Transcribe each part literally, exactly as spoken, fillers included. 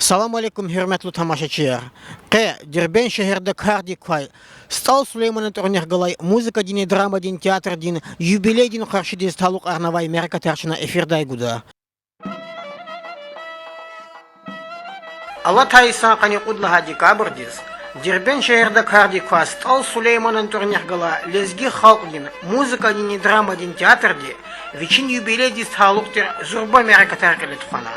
Салам алейкум, гьуьрметлу тамашачияр! Къе Дербент шегьерда кардик квай СтӀал Сулейманан тӀварунихъ галай музыкадинни драмадин театрдин юбилейдин къаршидиз талукьарнавай мярекатар чна эфирдай гуда. Алатай йисан къанни кьуд лагьай декабрдиз Дербент шегьерда кардик квай СтӀал Сулейманан тӀварунихъ галай лезги халкьдин музыкадинни драмадин театрди вичин юбилейдиз талукь тир зурба мярекатар кьиле тухвана.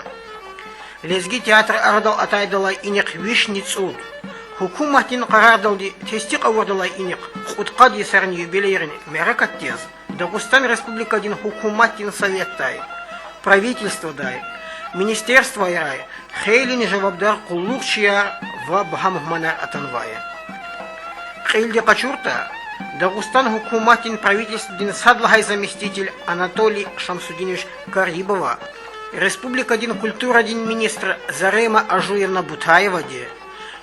Лезги театр арадал атайдалай инихъ вишни цӀуд, гьукуматдин къарардалди тестикьа авурдалай инихъ кьудкъад йисарин юбилейрин мярекатдиз Дагъустан Республикадин гьукуматдин Советдай, Правительстводай, министерствойрай хейлин жавабдар къуллугъчияр ва багьа мугьманар атанвай. Кьилди къачуртӀа, Дагъустан гьукуматдин Правительстводин сад лагьай заместитель Анатолий Шамсудинович Карибова, республикадин культурадин министр Зарема Ажуевна Бутаевади,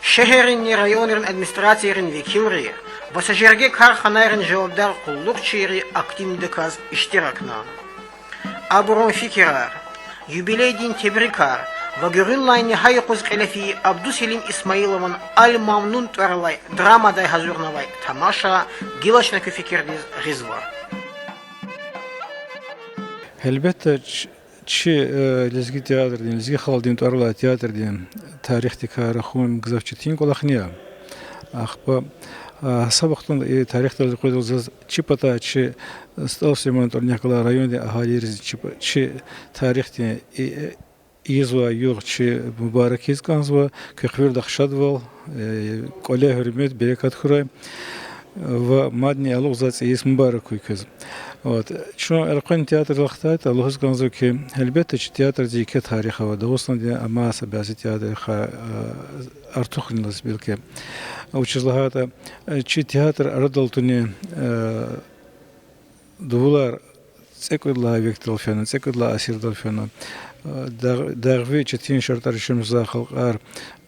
шегьерринни районрин администрацийрин векилри ва са жерге карханайрин жавабдар къуллугъчийри активнидаказ иштиракна. Абурун фикирар, юбилейдин тебрикар ва гуьгъуьнлай негьа юкъуз кьиле фейи Абдуселим Исмаилован Аль-Мамнун тӀвар алай драмадай гьазурнавай тамаша гила чна куь фикирдиз гъизва. Гьелбетда, ч-, чи, э, лезги театрдин, лезги халкьдин тӀвар алай театрдин тарихдикай рахун гзаф четин кӀвалахни я. Ахпа, а, са вахтунда и тарихдал элкъведайла заз чи патай чи СтӀал Сулейманан тӀварунихъ галай райондин агьалийриз чи па-, чи тарихдин и-, ийизвай югъ чи мубарак ийиз кӀанзава, квехъ виридахъ шадвал, э, кӀвале гьуьрмет, берекат хьурай ва мадни алукьзавай цӀийи йис мубарак хьуй квез. Вот. Чун элкъвена театрдал хтайтӀа, лугьуз кӀанзава хьи, гьелбетда, чи театрдин еке тарих ава, Дагъустандин амай са бязи театррихъай, э, артухни лазим, белки. Вучиз лагьайтӀа, э, чи театр арадал тунин, э, дувулар цӀекӀуьд лагьай векдал фена, цӀекӀуьд лагьай асирдал фена. Дагъ-, дагъви четин шартӀар чимзавай халкьар,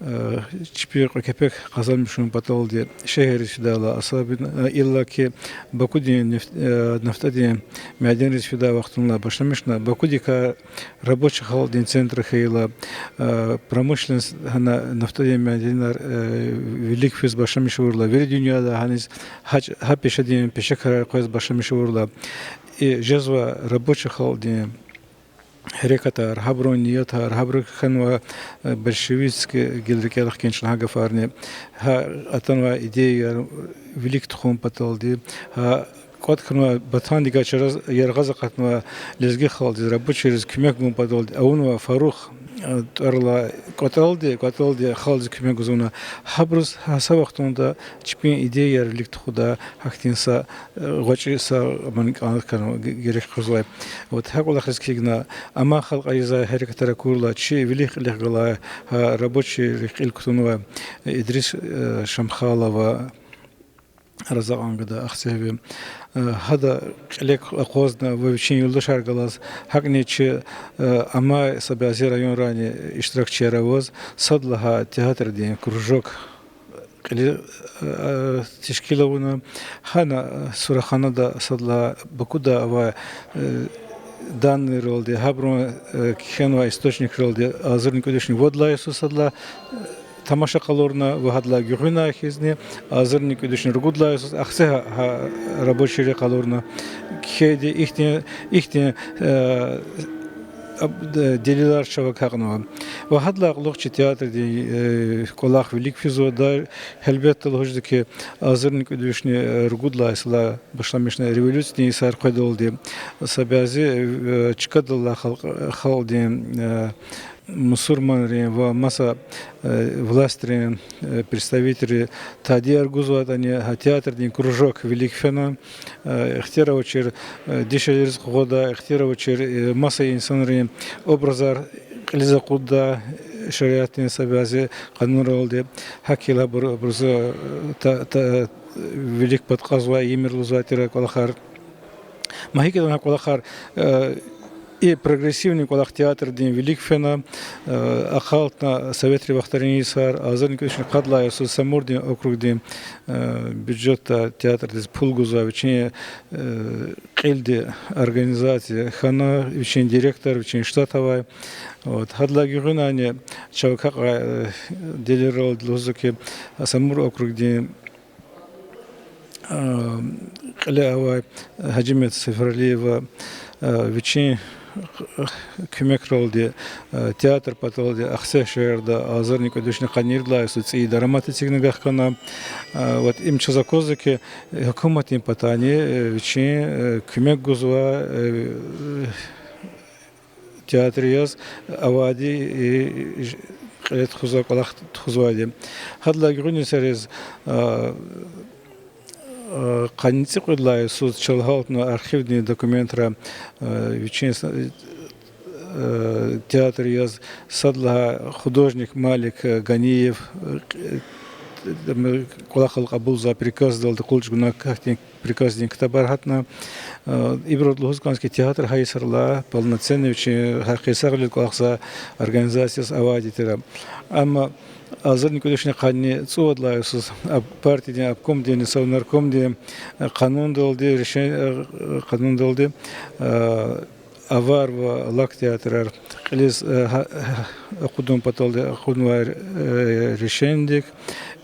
э, чпи кьве кепек къазанмишун паталди шегьерриз фидайла, особенно, э, иллаки Бакудин нефт-, э, нафтӀадин мядинриз фидай вахтунилай башламишна, Бакудикай рабочий халкьдин центр хьайила, э, промышленность, гьана нафтӀадин мядинар, э, вилик физ башламиш авурла, вири дуьньяда гьаниз гьа-, гьа пешедин пешекарар къвез башламиш авурла, и жезвай рабочий халкьдин гьерекатар, гьабурун ниятар, гьабуру хьанвай, э, большевистский гила рикӀел хкин чна гьа гафарни, гьа атанвай идеяр вилик тухун паталди, гьа кӀватӀ хьанвай батандикай чраз яргъаз акъатнавай лезги халкьдиз, рабочийриз куьмек гун паталди авунвай Фарух, э, тӀвар алай кӀватӀалди, кӀватӀалди халкьдиз куьмек гузвана. Гьабуруз гьа са вахтунда чпин идеяр вилик тухуда, гьахьтин са, э, гъвечӀи са ман кӀан хьана г-, герек къвезвай. Вот, гьа кӀвалахриз килигна, амай халкьариз гьерекатар акурла, чи вилик-кьилик галай, гьа рабочийрихъ кьил кутунвай Идрис, э, Шамхалова Разакьан гада, Ахцегьви, э, гьада кьиле акъвазна ва вичин юлдашар галаз, гьакӀни чи, э, амай са бязи районрайни иштиракчияр аваз, сад лагьай театрдин кружок кьили, э, тешкил авуна, гьана, э, Сураханада, сад лагьай Бакуда авай, э, данныйралди, гьабурун, э, кхьенвай источникралди, агъзурни кӀуьд вишни вад лагьай йисуз сад лагьай, э, тамаша къалурна ва гьадалай гуьгъуьнай хьизни, агъзурни кӀуьд вишни ругуд лагьай йисуз ахцегь гьа, гьа рабочийри къалурна. Кхьейди ихьтин, ихьтин, э, аб-, д-, делилар чав агакьнава. Ва гьадалай кьулухъ чи театрдин, э, кӀвалах вилик физва. Гьелбетда, лугьуз жеда хьи, агъзурни кӀуьд вишни, э, ругуд лагьай йисалай башламишна революциядин йисар къведалди, са бязи, э, чкадал алай халкь-, халкьдин, э, мусурманрин ва маса, э, властьрин, э, представительри тадияр гузвайтӀани, гьа театрдин кружок вилик фена, э, ихтияр авачир, э, дишегьлийриз къугъвада, ихтияр авачир, э, маса инсанрин образар кьилиз акъудда, шариатдин са бязи къанунралди, гьакӀ хьайила абур-, абуруз, э, та-, та-, вилик пад кьазвай, ийимир лугьузвай тир а кӀвалахар. Ма гьикӀ ятӀани гьа кӀвалахар, э, И прогрессивный кӀвалах театрдин вилик фена, э, акьалтна советрин вахтарин йисар, азарни кӀуьд вишни къад лагьай йисуз Самурдин округдин, э, бюджетда театрдиз пул гузвай вичин, э, кьилди организация хьана, вичин директор, вичин штат авай. Вот, гьадалай гуьгъуьнайни чав квай, э, делилралди лугьузва хьи, Самур округдин кьиле авай Гьажимет Сефералиева, э, вичин куьмекралди, э, театр паталди Ахцегь шегьерда азарни кӀуьд вишни къанни ийидралай йисуз цӀийи дарамат эцигна гахкана. Э, вот им чаз аквазва хьи, гьукуматдин патани, э, вичин, э, куьмек гузва, э, театр яз авайди, э, кьиле тухузвай, кӀвалах тухузвайди. Гьадалай гуьгъуьниз серез, э, э, къанни цӀикьвед лагьай йисуз чал гьалтна архивдин документра, э, вичин с-, э, театр яз сад лагьай художник Малик, э, Ганиев, э, кӀвалахал кьабулзавай приказдалди, къул чӀугуна гьахьтин приказдин ктабар гьатна. Э, ибуруз лугьуз кӀанзава хьи, театр гьа йисаралай полноценный вичин гьакъисагълуз кӀвалахзавай организация яз авайди тир. Амма азарни кӀуьд вишни къанни цӀувад лагьай йисуз об-, партиядин обкомдин, совнаркомдин, э, къанундалди, решен-, э, къанундалди, э, аварвал лак театрар кьилиз, э, гьа-, гьа-, акъудун паталди акъуднавай, э, решенидик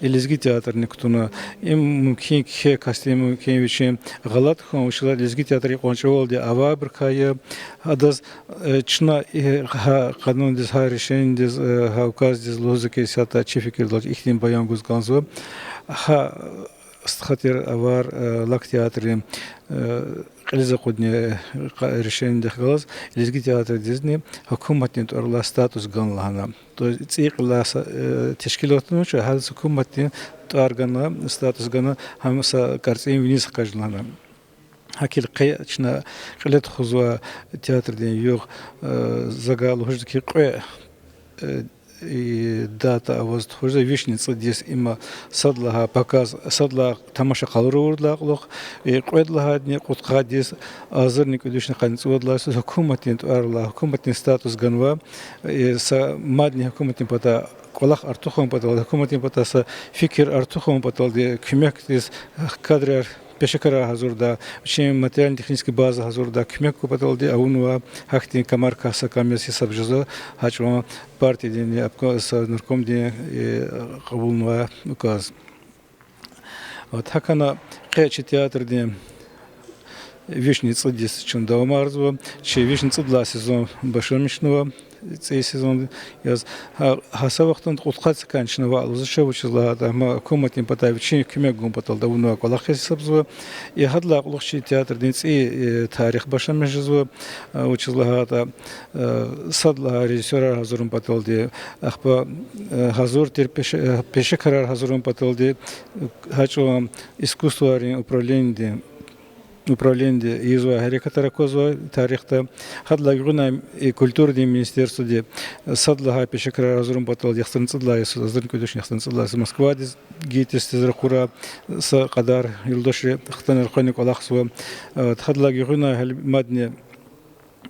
и лезги театрни кутуна. Им мумкин, кхьей касдин мумкин вичин гъалатӀ хьун, вучиз лагьайтӀа лезги театр икьван чӀавалди авайбурукай я. Адаз, э, чна, э, гьа къанундиз, гьа решенидиз, э, гьа указдиз лугьузва хьи, исятда чи фикирдалди ихьтин баян гуз кӀанзава. Гьа, э, стха тир авар, э, лак театрни, э, кьилиз акъудун, э, решенидихъ галаз лезги театрдизни гьукуматдин тӀвар алай статус гана лагьана. То есть цӀийи кьилелай са, э, тешкилатни авач, гьадаз гьукуматдин тӀвар гана, статус гана, гьам са КарцӀин виниз хкажна лагьана. ГьакӀ хьайила къе чна кьиле тухузвай театрдин югъ, э, за гайи лугьуз хьи кьве, э, и дата аваз тухузва, вишни цӀуд йис им сад лагьай показ, сад лагьай тамаша къалур авурдалай кьулухъ, и кьвед лагьайдини кьудкъад йис азарни кӀуьд вишни къанни цӀувад лагьай йисуз гьукуматдин тӀвар алай, гьукуматдин статус ганва, и са мадни гьукуматдин патай кӀвалах артухун патал, гьукуматдин патай са фикир артухун паталди куьмекдиз кадрар, пешекарар гьазурдай, вичин материально-технический база гьазурдай куьмек гун паталди авунва. Гьахьтин камар каса кам яз гьисаб жезва гьа чӀаван партиядин, обко-, совнаркомдин, э, кьабулнавай указ. Вот гьакӀ хьана къе чи театрдин вишни цӀуд йис чун давамарзава, чи вишни цӀуд лагьай сезон башламишнава, цӀийи сезон яз. Гьа, гьа са вахтунда кьудкъад йисакай чна ваъ лугьузвач, вучиз лагьайтӀа гьам гьукуматдин патай вичин куьмек гун патал авунвай кӀвалах яз гьисабзава. И гьадалай кьулухъ чи театрдин цӀийи, э, тарих башламиш жезва, э, вучиз лагьайтӀа, э, сад лагьай режиссёрар гьазурун паталди, ахпа, э, гьазур тир пеше-, э, пешекарар гьазурун паталди, э, гьа чӀаван искусствайрин управлениеди, управлениеди ийизвай гьерекатар аквазва тарихда. Гьадалай гуьгъуьнай и культурадин министерстводи сад лагьай пешекарар гьазурун патал яхцӀурни цӀуд лагьай йисуз, азарни кӀуьд вишни яхцӀурни цӀуд лагьай йисуз Москвадиз гайитӀа, тез ракъурай са кьадар юлдашри хтана элкъвена кӀвалахзава. Э, гьадалай гуьгъуьнай гьелбетда мадни,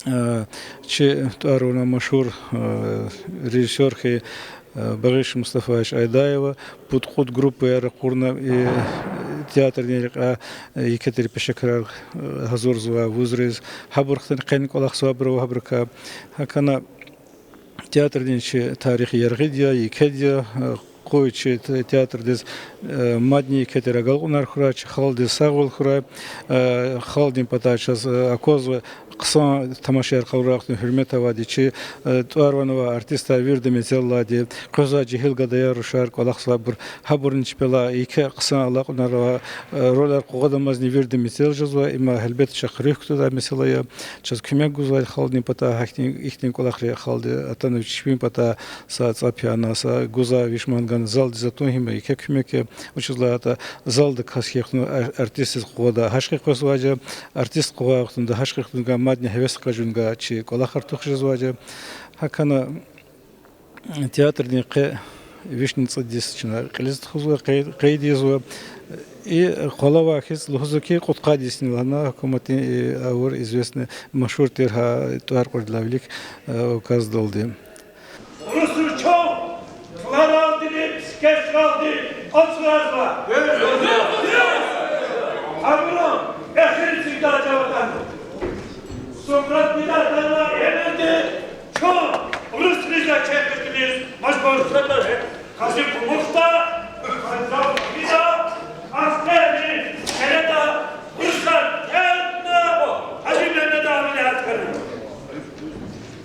э, чи тӀвар-ван машгьур, э, режиссёр хьайи, э, Багъиш Мустафаевич Айдаева пуд-кьуд группаяр ракъурна, э, театрдин рекьяй, э, еке тир пешекарар, э, гьазурзавай вузриз, гьабур хтана къени кӀвалахзавайбур ава гьабурукай. ГьакӀ хьана театрдин чи тарих яргъиди я, екеди я, э, къуй чи те-, театрдиз, э, мадни еке тир агалкьунар хьурай, чи халкьдиз сагъвал хьурай, э, халкьдин патай чаз, э, аквазва хъсан тамашаяр къалурай вахтунда гьуьрмет авайди, чи, э, тӀвар-ван авай артистар вирида мецел алайди, къвезвай жегьил гадаяр, рушар кӀвалахзавайбур, гьабурни чпелай еке хъсан алакьунар ава, э, роляр къугъвадамазни вирида мецел жезва. Им гьелбетда чахъ руьгь кутадай месэла я. Чаз куьмек гузвай халкьдин патай гьахьтин, ихьтин кӀвалахри халкьди атана чпин патай са цӀапӀ яна, са гузвай виш ман гана залдиз атун гьим еке куьмек я. Вучиз лагьайтӀа залда кас хьайи вахтунда, ар-, артистдиз къугъвадай гьашкъи къвезвайди я, артист къугъвай вахтунда, гьашкъи хтунга мадни гьевес хкажунга чи кӀвалах артух жезвайди я. ГьакӀ хьана театрдин къе Вишни цӀуд йис чна кьилиз тухузва, къей-, къейд ийизва. И къвалав хьиз лугьузва хьи, кьудкъад йисни лагьана гьукуматдин, э, авур известный, машгьур тир гьа тӀвар кьурдалай вилик, э, указдалди. Урусри чун тӀваралдини, сикерчилалди ацӀуразва. Абурун эхир сивда чаватан. Сократ бинатана эмирди, чун урусриз я чеб хьиз мажбур садар. Къази Къумухда, Къанжал Къабида, Аскерни Середа, Рушан Терна, Гьажи Мегьмеда вилаят хьана.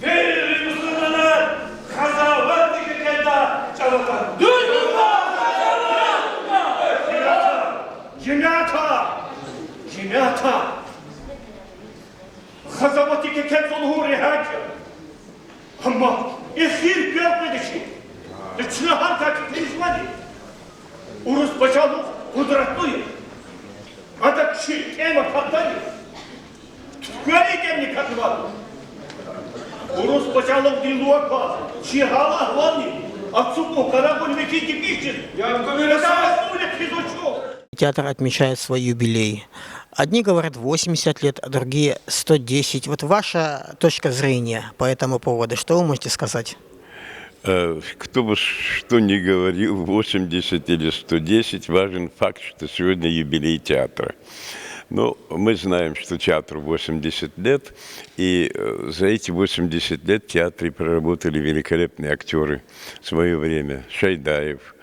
Вири мусурманар къазаватдик экъечӀайла чӀалатӀа. Жемятар! Жемятар! Къазаватдик экъечӀайла лугьун регьят я. Амма эхир квел къведа чи. Чна гьам качи тенжвани? Урус пачалугъ къудратлу я. Адак чи тӀем акатдани? Туьквери тӀемни катнаватӀа. Урус пачалугъдин лув акваз чи гьал-агьвални ацукьун къарагъуни михьиз дегишиз. Театр отмечает свой юбилей. Одни говорят восемьдесят лет, а другие сто десять. Вот ваша точка зрения по этому поводу, что вы можете сказать? Э, кто бы что ни говорил, восемьдесят или сто десять, важен факт, что сегодня юбилей театра. Но мы знаем, что театру восемьдесят лет, и, э, за эти восемьдесят лет в театре проработали великолепные актёры в своё время. Шайдаев,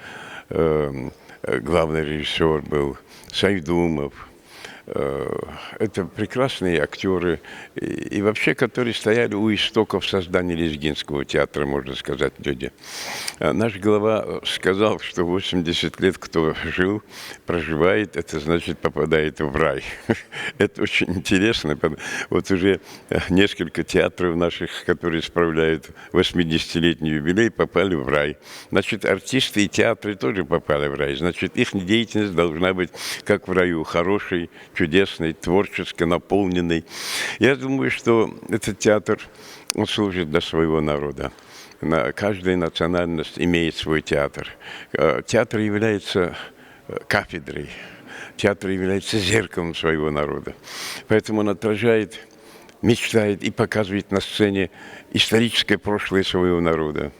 эм, э, главный режиссёр был, Сайдумов. Э, это прекрасные актёры, и, и вообще, которые стояли у истоков создания лезгинского театра, можно сказать, люди. А наш глава, э, сказал, что восемьдесят лет кто жил, проживает, это значит, попадает в рай. Это очень интересно. Пот-, вот уже, э, несколько театров наших, которые справляют восьмидесятилетний юбилей, попали в рай. Значит, артисты и театры тоже попали в рай. Значит, их деятельность должна быть как в раю, хорошей, чудесной, творчески наполненной. Я думаю, что этот театр, он служит для своего народа. На-, каждая национальность имеет свой театр. Э, театр является, э, кафедрой. Театр является зеркалом своего народа. Поэтому он отражает, мечтает и показывает на сцене историческое прошлое своего народа.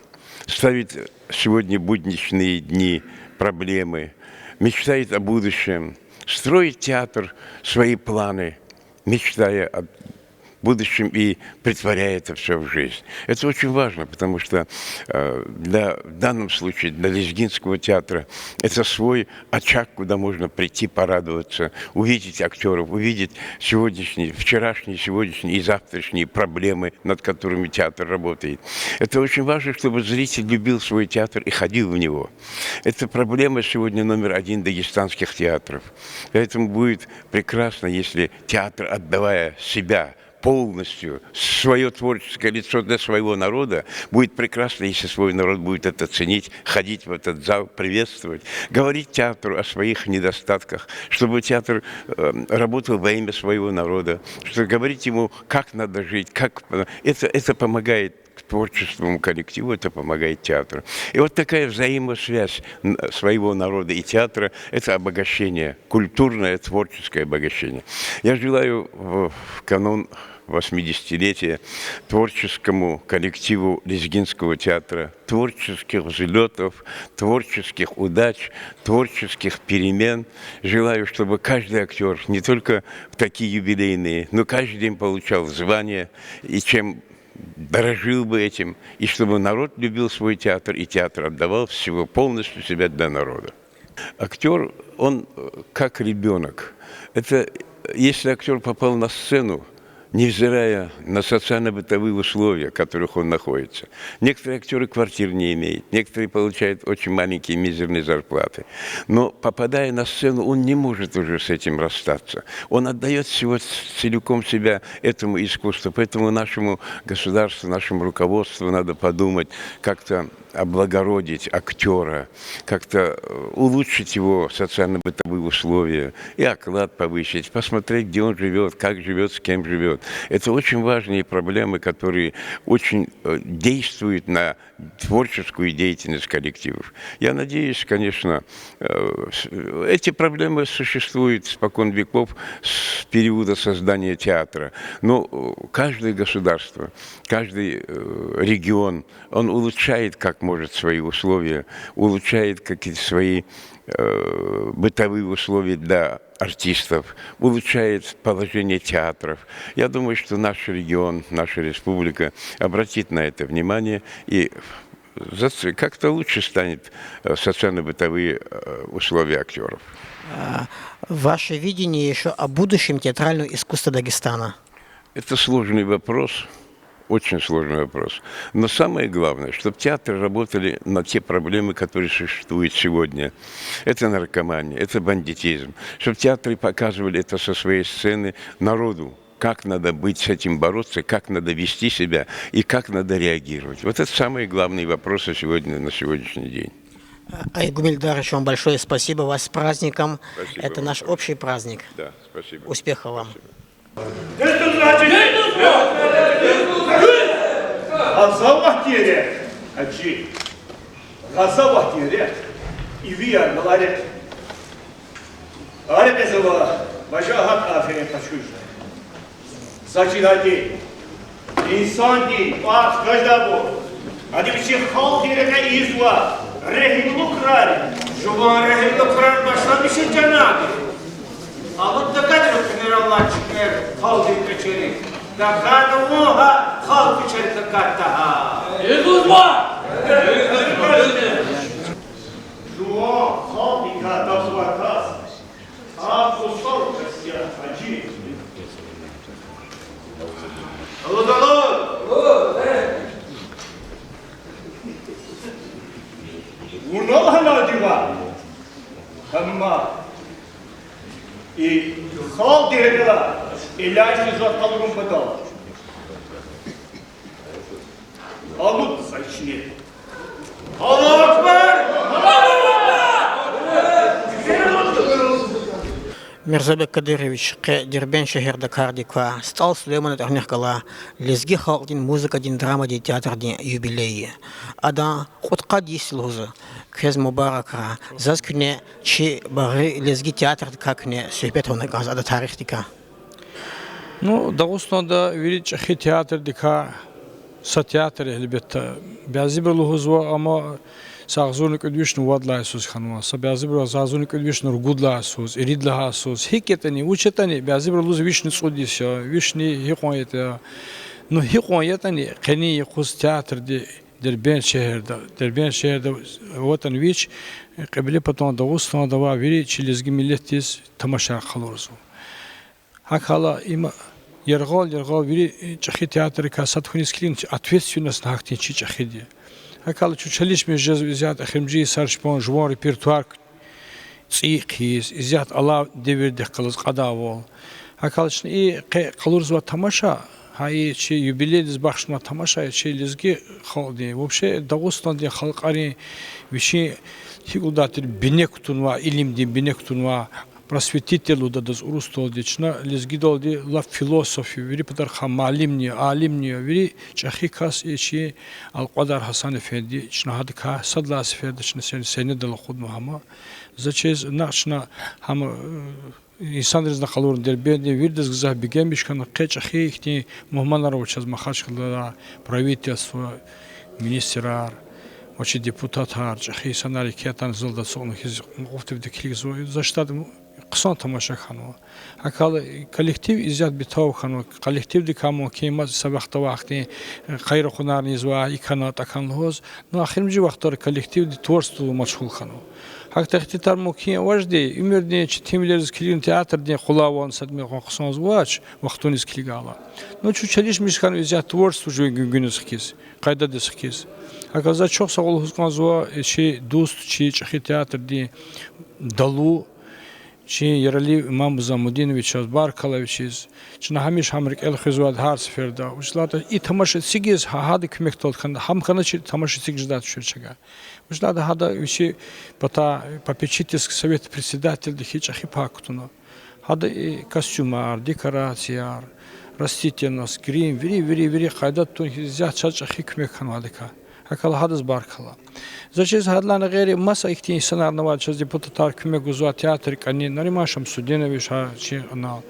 Ставит сегодня будничные дни, проблемы, мечтает о будущем, строит театр, свои планы, мечтая о будущем и претворяя это всё в жизнь. Это очень важно, потому что, э, для, в данном случае для лезгинского театра это свой очаг, куда можно прийти, порадоваться, увидеть актёров, увидеть сегодняшние, вчерашние, сегодняшние и завтрашние проблемы, над которыми театр работает. Это очень важно, чтобы зритель любил свой театр и ходил в него. Это проблема сегодня номер один дагестанских театров. Поэтому будет прекрасно, если театр, отдавая себя полностью, своё творческое лицо для своего народа, будет прекрасно, если свой народ будет это ценить, ходить в этот зал, приветствовать, говорить театру о своих недостатках, чтобы театр, э, работал во имя своего народа, что говорить ему, как надо жить, как, э, это, это помогает творческому коллективу, это помогает театру. И вот такая взаимосвязь н-, своего народа и театра, это обогащение, культурное, творческое обогащение. Я желаю в, в канун восьмидесятилетия творческому коллективу Лезгинского театра творческих взлётов, творческих удач, творческих перемен. Желаю, чтобы каждый актёр, не только в такие юбилейные, но каждый день получал звание, и чем дорожил бы этим, и чтобы народ любил свой театр, и театр отдавал всего полностью себя для народа. Актёр, он, э, как ребёнок. Это, э, если актёр попал на сцену, невзирая на социально-бытовые условия, в которых он находится. Некоторые актёры квартир не имеют, некоторые получают очень маленькие, мизерные зарплаты. Но, попадая на сцену, он не может уже с этим расстаться. Он отдаёт всего с-, целиком себя этому искусству. Поэтому нашему государству, нашему руководству надо подумать, как-то облагородить актёра, как-то, э, улучшить его социально-бытовые условия и оклад повысить, посмотреть, где он живёт, как живёт, с кем живёт. Это очень важные проблемы, которые очень, э, действуют на творческую деятельность коллективов. Я надеюсь, конечно, э, с-, эти проблемы существуют спокон веков, с периода создания театра. Но, э, каждое государство, каждый, э, регион, он улучшает как может свои условия, улучшает какие-то свои, э, бытовые условия для артистов, улучшает положение театров. Я думаю, что наш регион, наша республика обратит на это внимание, и зац-, как-то лучше станет, э, социально-бытовые, э, условия актёров. А, ваше видение ещё о будущем театрального искусства Дагестана? Это сложный вопрос, очень сложный вопрос. Но самое главное, чтобы театры работали на те проблемы, которые существуют сегодня. Это наркомания, это бандитизм. Чтобы театры показывали это со своей сцены народу, как надо быть, с этим бороться, как надо вести себя и как надо реагировать. Вот это самые главные вопросы сегодня, на сегодняшний день. Айгумиль Дарович, вам большое спасибо, вас с праздником. Спасибо вам большое. Это наш общий праздник. Да, спасибо. Успехов вам. Спасибо. Гьаза вахт тир я, Гьажи. Гьаза вахт тир я. Ивияр галари. Арекьизава, бажа гьат аферин къачуз. Са чидади, инсандин кӀвалах хкаждайбур, ада вичин халкьдин рекье ийизва регьимлу крар. Жуван регьимлу крар башламишиз чанади. Алудда кадир куьмир алай чкер халкьдин кӀвачерик. ТахьайтӀа вун гьа халкьдин кӀвачерик такатда гьа. Жуван халкьдикай тазвай кас. Гьа, хъсан кас я, Гьажи. Алудалу! Вуна лагьанайди ваъ, амма и халкьдин рекьелай эляй жезвай къалурун патал. Алудзавай чна. Аллагьу акбар! Мирзабек Кадырович, къе Дербент шегьерда кардик ква, СтӀал Сулейманан тӀварунихъ гала лезги халкьдин музыкадин, драмадин театрдин юбилей. Адан кьудкъад йис лугьуз квез мубаракрай. Заз куьне чи багъри лезги театрдикай куьне суьгьбет авуна кӀанзава, адан тарихдикай. Ну, Дагъустанда вири чӀехи театрдикай са театр я, гьелбетда. Бязибуру лугьузва, амма са агъзурни кӀуьд вишни вад лагьай йисуз хьанва, са бязибуру са агъзурни кӀуьд вишни ругуд лагьай йисуз, ирид лагьай йисуз. ГьикӀ ятӀани, вуч ятӀани, бязибуру лугьуз вишни цӀуд йис я, вишни гьикьван ятӀа. Ну, гьикьван ятӀани, къенин юкъуз театрди Дербент шегьерда, Дербент шегьерда аватӀани вич, Кьиблепатан Дагъустанда авай вири чи лезги миллетдиз тамашаяр къалурзава. ГьакӀ хьайила им яргъал-яргъал вири чӀехи театррикай сад хьуниз килигна, ответственностьни гьахьтин чи чӀехиди. ГьакӀ хьайила чун чалишмиш жезва исятда эхиримжи йисар чпин жуван репертуар цӀийи хъийиз, исятда алай девирдихъ галаз кьадайвал. ГьакӀ хьайила чна и къе къалурзавай тамаша, гьа и чи юбилейдиз бахшнавай тамаша я чи лезги халкьдин, вообще Дагъустандин халкьарин вичин гьикӀ лугьудай тир бине кутунвай, илимдин бине кутунвай, просветитель лугьуда адаз урусдалди, чна лезгидалди лап философ я, вири патарихъай муаллимни я, алимни я, вири чӀехи кас я чи Алкьвадар Гьасан эфенди, чна гьадакай сад лагьай сеферда чна сен-, сенедал акъуднава гьам. За чиз накь чна гьам, э, инсанризни къалурна, Дербентдин виридаз гзаф бегенмиш хьана, къе чӀехи ихьтин мугьманар ава чаз Махачкъалада, правительство, министрар, ва чи депутатар, чӀехи инсанар еке ятӀани залда ацукьна хьиз, мукьуфтивди килигзава. За штат хъсан тамаша хьанва. ГьакӀ хьайила коллектив исятда бетав хьанва. Коллективдикай мумкин мад са вахт авай хьтин, э, къайрахъунарни ийизва, и хьана, тӀа хьана лугьуз. Ну, эхиримжи вахтара коллективди творчестводал машгъул хьанва. ГьакӀ тахьайтӀа мумкин аважди, уьмуьрдин четинвилериз килигна театрдин къулайвални садмикьван хъсанзавач, вахтуниз килигайла. Ну, чун чалишмиш хьанва исятда творчество жуьре гуьнгуьниз хкиз, къайдадиз хкиз. ГьакӀ хьайила заз чухсагъул лугьуз кӀанзава чи дуст, чи чӀехи театрдин далу, Чи Яралиев Имам Замудиновичаз баркалла вичиз. Чна гьамиша гьам рикӀел хуьзвайди гьар сеферда. Вучиз лагьайтӀа и тамаш эцигиз гьа-, гьада куьмекдалди хьана, гьам хьаначир тамаш эциг жедай тушир чавай. Вучиз лагьайтӀа гьада вичи патай попечительский совет председательди хьиз чӀехи пай кутуна. Гьада и костюмар, декорацияр, растительность, грим, вири, вири, вири къайдада тун хьиз чаз чӀехи куьмек хьанвайдакай. ГьакӀ хьайила гьадаз баркалла. За чиз гьадалайни гъейри маса ихьтин инсанар авайди чаз депутатар куьмек гузвай театр кӀани, Нариман Шамсудинович, гьа чи анал,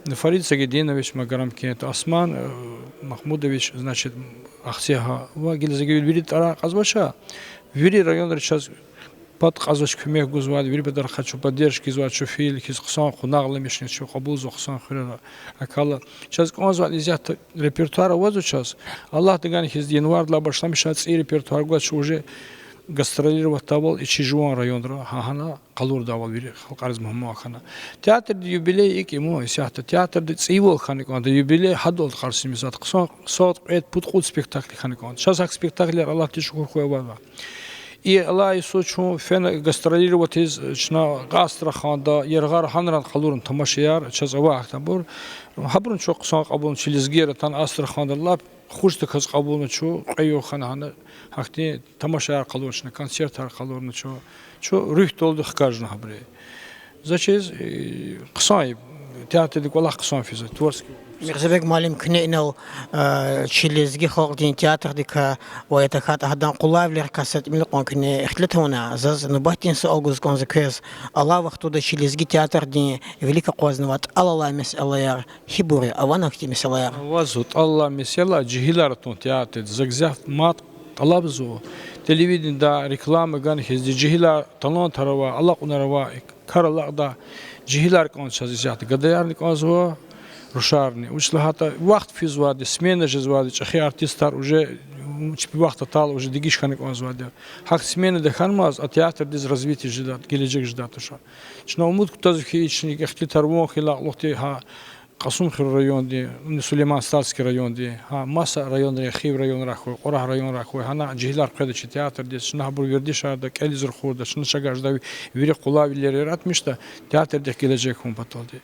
Фарид Сагидинович, Магарамкент, Осман, э, Махмудович, значит, Ахцегьа, ва гила за гуьгъуьниз вири тӀварар кьазвач, вири районра чаз пад кьазвач куьмек гузвайди, вири патарихъай чун поддержка ийизвай, чун фейила хьиз хъсан къунагъламишна чун кьабулзава хъсан хуьрера. ГьакӀ хьайила чаз кӀанзавайди исятда репертуар авазва чаз. Аллагьди гана хьиз, январдилай башламишна цӀийи репертуар гваз чун уже гастролировать ийидайвал и чи жуван районра, гьа гьана къалурдайвал вири халкьариз мугьман хьана. Театрдин юбилей икӀ я ман исятда. Театрди цӀийивал хьана кӀанда, юбилей гьадалди къарсимизад. Хъсан сад, кьвед, пуд, кьуд спектакль хьана кӀанда. Чаз гьахьтин спектаклар, Аллагьдиз шукур хьуй, авазва. И алай йисуз чун фена гастролировать ийиз, чна Астраханда, яргъара гьанран къалурна тамашаяр, чаз авай гьахьтинбур. Гьабурни чун хъсан кьабулна, чи лезгияр атана Астраханда лап хушдаказ кьабулна чун, кьве югъ хьана гьана гьахьтин тамашаяр къалурна чна, концертар къалурна чун. Чун руьгьдалди хкажна гьабуру. За чиз, э, хъсан я, театрдин кӀвалах хъсан физва, творческий. Мирзабег муаллим, куьне инал, э, чи лезги халкьдин театрдикай ва я тахьайтӀа гьадан къулавилерикай са тӀимил кьван куьне ихтилат авуна, заз нубатдин суал гуз кӀанзава квез, алай вахтунда чи лезги театрдин вилик акъвазнавай тӀал алай месэлаяр гьибур я, авани ахьтин месэлаяр? Авазва, тӀал алай месэла жегьилар атун театрда. За гзаф мад тӀалабзава, телевиденида реклама гана хьиз, жегьилар, талантар авай, алакьунар авай, кар алакьдай жегьилар кӀанда чаз исятда, гадаярни кӀанзава, рушарни. Вучиз лагьайтӀа вахт физвайди, смена жезвайди, чӀехи артистар уже, м, чпи вахт атайла уже дегиш хьана кӀанзавайди. Гьахьтин сменада хьанмаз а театрдиз развитие жедай, гележег жедай туш. Чна умуд кутазва хьи, и чна ихтилатар ван хьайила кьулухъди гьа Кьасумхуьруьн районди, ну, Сулейман-Стальский районди, гьа маса районра, Хив районра хьуй, Кьурагь районра хьуй, гьана жегьилар къведа чи театрдиз, чна гьабур вердишарда, кӀелиз рахурда, чна чаз жедай вири къулавилер яратмишда, театрдихъ гележег хьун паталди.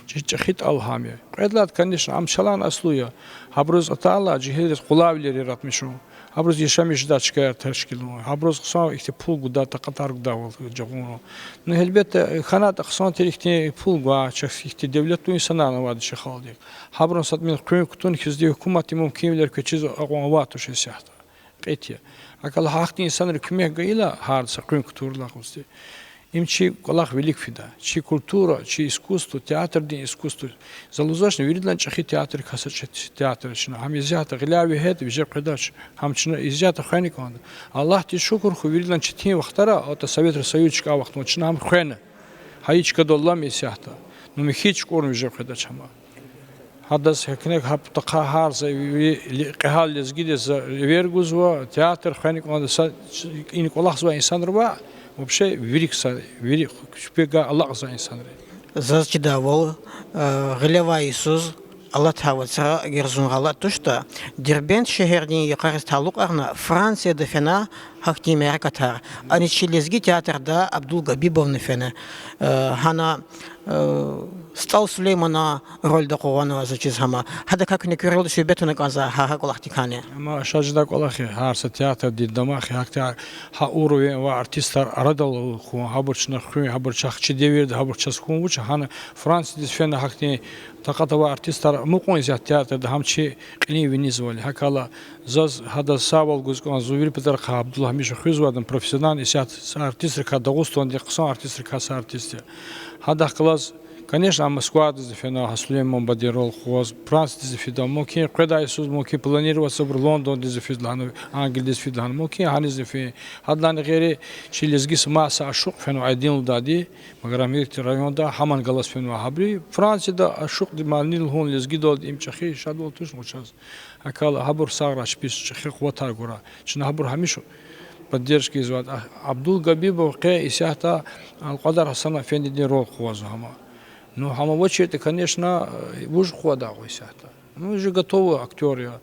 Чи чӀехи тӀал гьам я. Кьвед лагьайди, конечно, ам чалай аслу я. Гьабуруз атайла жегьилриз къулавилер яратмишун, гьабуруз яшамиш жедай чкаяр тешкилун, гьабуруз хъсан ихьтин пул гудай, такьатар гудайвал жагъурун. Ну, гьелбетда, хьанайтӀа хъсан тир ихьтин пул гвай, чахъ ихьтин девлетлу инсанар авайди чи халкьдихъ. Гьабурун са тӀимил къуьн кутун хьизди гьукуматди мумкинвилер квез чиз акьван авай туш исятда. Кьит я. ГьакӀ хьайила гьахьтин инсанри куьмек гайила, гьар са къуьн кутурла акъудзавайди. Им чи кӀвалах вилик фида, чи культура, чи искусство, театрдин искусство. За лугьузвачни, виридалай чӀехи театррикай са чӀехи театр я чна. Гьам исятда гъиляй вегьеда, виже къведач. Гьам чна исятда хвена кӀанда. Аллагьдиз шукур хьуй, виридалай четин вахтара, атӀа Советрин Союз чкӀай вахтунда чна гьам хвена. Гьа и чкадал алама исятда. Ну, михьиз чукӀурна виже къведач гьам. Гьадаз гьакӀ гьа патахъай гьар са ви-, ви-, кьегьал лезгидиз за эвер гузва, театр хвена кӀанда са, и кӀвалахзавай инсанри ва вообще вири ксари, вири чпивай алакьзавай инсанри. Заз чидайвал, э, гъилевай йисуз алатай вацра, эгер зун гъалатӀ тушда, Дербент шегьердин йикъариз талукьарна Францияда фена гьахьтин мярекатар. Аниз чи лезги театрда Абдул Габибовни фена, э, гьана, э, СтӀал Сулейманан рольда къугъванва, за чиз гьама. Гьадакай куьне куьрелди суьгьбет авуна кӀанзава гьа, гьа кӀвалахдикайни. Амма ша жедай кӀвалах я, гьар са театрдин дамах я, гьахьтин гьа уровень авай артистар арадал хьун, гьабур чна хуьн, гьабур чахъ чи девирда гьабур чаз хьун вуч, гьана Франциядиз фена гьахьтин такьат авай артистар амукьун исятда театрда, гьам чи кьилин винизвал я. ГьакӀ хьайила заз гьадаз сагъвал гуз кӀанзава, зун вири патарихъай Абдуллагь гьамиша хуьзвайди я, профессиональный исятда са артистрикай, Дагъустандин хъсан артистрикай са артист я. Гьадахъ галаз, конечно, ам Москвадиз фена, гьа Сулейман Бадиеван роль къугъваз, Франциядиз фида, мумкин, къведай йисуз, мумкин, планироваться авур Лондондиз фида лагьана, Англиядиз фида лагьана, мумкин, гьаниз фена. Гьадалайни гъейри чи лезги са маса ашукь фена Айдин лугьудайди, Магарамкентдин районда, гьаман галаз фенва гьабуруз. Францияда ашукьди мани лугьун лезгидалди, им чӀехи шадвал тушни чаз. ГьакӀ хьайила гьабур сагърай, чпиз чӀехи къуватар гурай. Чна гьабур гьамиша поддержка ийизвайди я. Абдул Габибов къе исятда Алкьвадар Гьасан эфендидин роль къугъвазва гьама. Ну, гьам авачиртӀа, конечно, вуж къугъвадай исятда. Ну, уже готовый актёр я.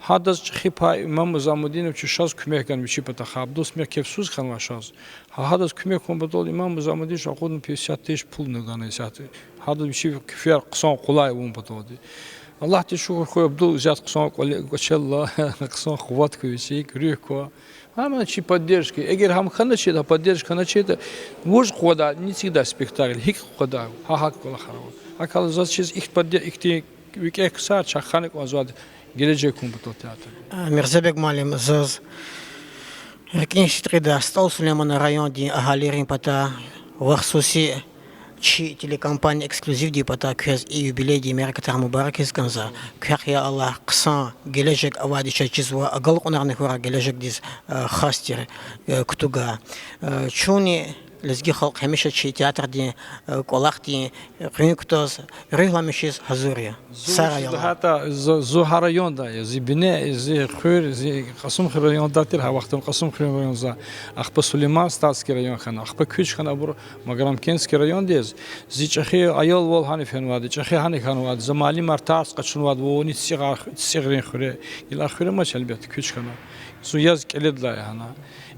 Гьадаз чӀехи пай Имам Музамудиновича шаз куьмек гана вичи патахъай, Абдул Смекеевсуз хьанвай шаз. Гьа гьадаз куьмек хьун патал Имам Музамудинович акъудна пятьдесят тысяч пул гана исятда. Гьадаз вичи кефияр хъсан къулай авун паталди. Аллагьдиз шукур хьуй, Абдул исятда хъсан кӀвале-, кӀвачелла, хъсан къуват хьуй вичи, руьгь ква. Гьам чи поддержка. Эгер гьам хьаначиртӀа, поддержка хьаначиртӀа, вуж къугъвадай, нецигдай спектакль, гьикӀ къугъвадай, гьа гьакӀ кӀвалахар ава. ГьакӀ хьайила заз чиз ихьтин подде-, ихьтин викӀегь ксар чахъ хьана кӀанзавайди гележег хьун патал театр. Мирзебег муаллим, заз рикӀин сидкьидай СтӀал Сулейманан райондин агьалийрин патай ва хсуси чи телекомпания эксклюзивдин патай квез и юбилейдин мярекатар мубарак ийиз кӀанзава. Квехъ, я Аллагь, хъсан гележег авайди чаз чизва, агалкьунарни хьурай гележегдиз, э, хас тир, э, кутугай. Э, чунни лезги халкь гьамиша чи театрдин, э, кӀвалахдин, э, къуьн кутаз, руьгьламишиз гьазур я. Сара, я Аллагь. ЛагьайтӀа, зу, зу гьа райондай я, зи бине, зи хуьр, зи Кьасумхуьр райондай тир, гьа вахтунда Кьасумхуьр район за, ахпа Сулейман-Стальский район хьана, ахпа куьч хьана абур Магарамкентский райондиз, зи чӀехи аялвал гьана фенвайди, чӀехи гьана хьанвайди, за муаллимар тарс къачунвайди, вавани ЦӀигъар-, ЦӀигърин хуьре, гила хуьр амач, гьелбетда, куьч хьана. Зун яз кӀеледилай гьана.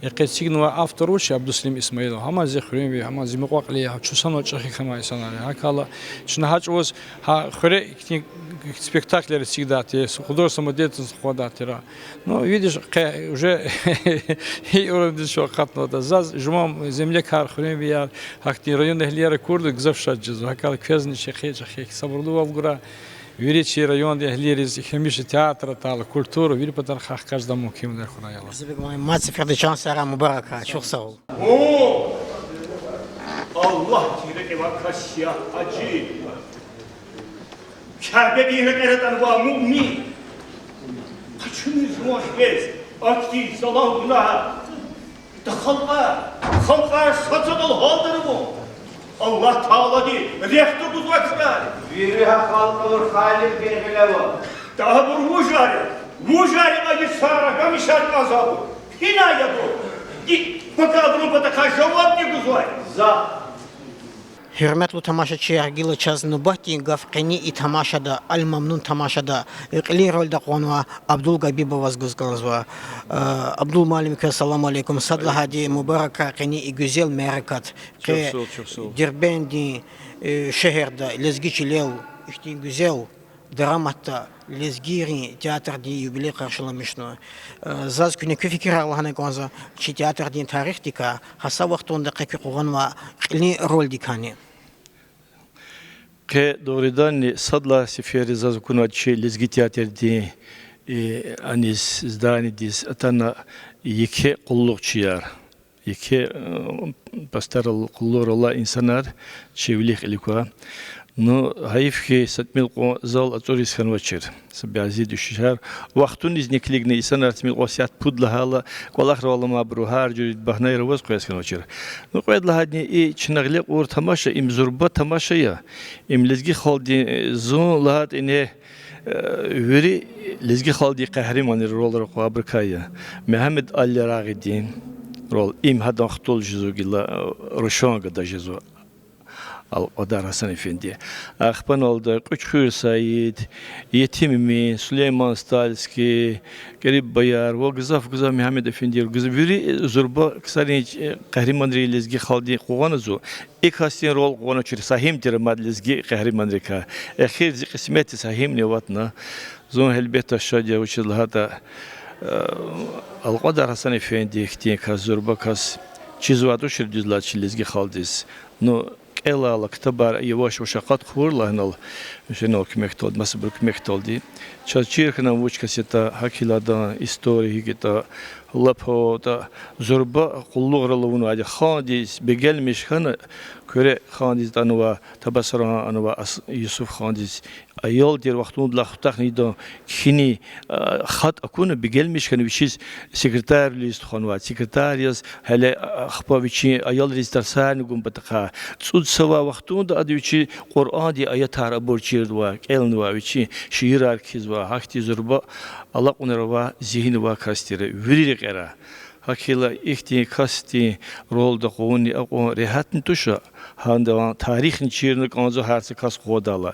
И къе эцигнавай автор вуч я, Абдусалим Исмаилов, гьам зи хуьруьнви, гьам зи мукьва-кьили я, чун санал чӀехи хьанвай инсанар я. ГьакӀ хьайила чна гьа чӀавуз гьа хуьре ихьтин спектаклар эцигдайди, художественный деятельность къугъвадай тир. Ну, видишь, къе уже и уровньдиз чун акъатнаватӀа. Заз жуван землякар, хуьруьнвияр, гьахьтин райондин агьлияр акурла, гзаф шад жезва. ГьакӀ хьайила квезни чӀехи, чӀехи сабурлувал гурай. Вири чи райондин агьлийриз гьамиша театр атайла, культура, вири патарихъай хкаждай мумкинвилер хьурай, я Аллагь. Зибик муаллим, мад сеферда чан сагърай, мубарак хьай, чухсагъ ул. О, Аллагьдин рекье авай кас я Гьажи. Кябедин рекьера атанвай муъмин. Къачуниз жуван хивез, ахьтин залан гунагьар. Халкьар, халкьар сад-садал гьалда авун. Аллагь Таалади рехъ тагузвай крар. Вири гьа халкь авур Халикьдин гъиле ава. Тагьабур вужар я, вужар я, ма йисара гьамишар кӀанзавайбур. Гьинай я абур? И пака абурун патахъай жавабни гузвай? За. Гьуьрметлу тамашачияр, гила чаз нубатдин гаф къенин и тамашада, Ал-Мамнун тамашада, кьилин рольда къугъванвай Абдул Габибоваз гуз кӀанзава. Э, Абдул муаллим, квез салам алейкум. Сад лагьайди, мубаракрай къенин и гуьзел мярекат. Къе Дербентдин, э, шегьерда лезги чилел ихьтин гуьзел дараматда лезгийрин театрдин юбилей къаршиламишна. Э, заз куьне куь фикирар лагьана кӀанзава чи театрдин тарихдикай, гьа са вахтунда къе куь къугъванвай кьилин рольдикайни. Къе дугъриданни сад лагьай сеферда заз акунвайди чи лезги театрдин, э, аниз, зданиедиз атана еке къуллугъчияр, еке, э, постарал къуллугърал алай инсанар чи вилик кьилик ква. Ну, гьайиф хьи, са тӀимил кьван зал ацӀуриз хьанвачир. Са бязи дуьшуьшар. Вахтунизни килигна инсанар тӀимил кьван сят пуд лагьайла, кӀвалахрал аламайбуру гьар жуьре багьнаяр аваз къвез хьанвачир. Ну, кьвед лагьайдини, и чна гъиле кьур тамаша, им зурба тамаша я. Им лезги халкьдин, э, зун лагьайтӀа ингье, э, вири лезги халкьдин къагьриманрин ролар кьван абурукай я. Мегьамед Али Ярагъидин рол, им гьадан хтул жезва гила, э, рушан гада жезва. Алкьвадар Гьасан эфенди. Ахпа аналда Кьуьчхуьр Саид, Етим Эмин, Сулейман Стальский, КӀериб Баяр ва гзаф-гзаф, Мегьамед эфендияр, гзаф вири зурба ксарин, э, къагьриманри лезги халкьдин къугъванзава. И касдин рол къугъваначир са гьим тир мад лезги къагьриманрикай. Эхир зи кьисметдиз гьа гьимни аватна. Зун гьелбетда шад я, вучиз лагьайтӀа, э, Алкьвадар Гьасан эфенди хьтин кас, зурба кас чизвай тушир дуьз лагьайтӀа чи лезги халкьдиз. Ну, кӀелайла ктабар яваш-яваш акъат хъувурла гьанал, вичел куьмекдалди, масабур куьмекдалди. Чаз чир хьана вуч кас ятӀа, гьакӀ хьайила адан история гьикӀ ятӀа, лап гьаватӀа, зурба къуллугърал авунвайди хандиз бегенмиш хьана, Куьре хандиз атанвай, Табасаран авунвай Ас-, Юсуф хандиз, аял тир вахтундилай хутахна идан кхьинин, а, хатӀ акуна, бегенмиш хьана вичиз секретарвилиз тухванвай, секретарь яз гьеле, а, ахпа вичин аялриз тарсарни гун патахъай. ЦӀуд йис авай вахтунда ада вичи Къуръандин аятар абур чирзавай, кӀелнавай, вичин шиирар кхьизвай, гьахьтин зурба алакьунар авай, зигьин авай кас тир вири рекьера. ГьакӀ хьайила ихьтин касдин ролда къугъунни акьван регьятни туш, гьада тарихни чирна кӀанзава гьар са кас къугъвадайла.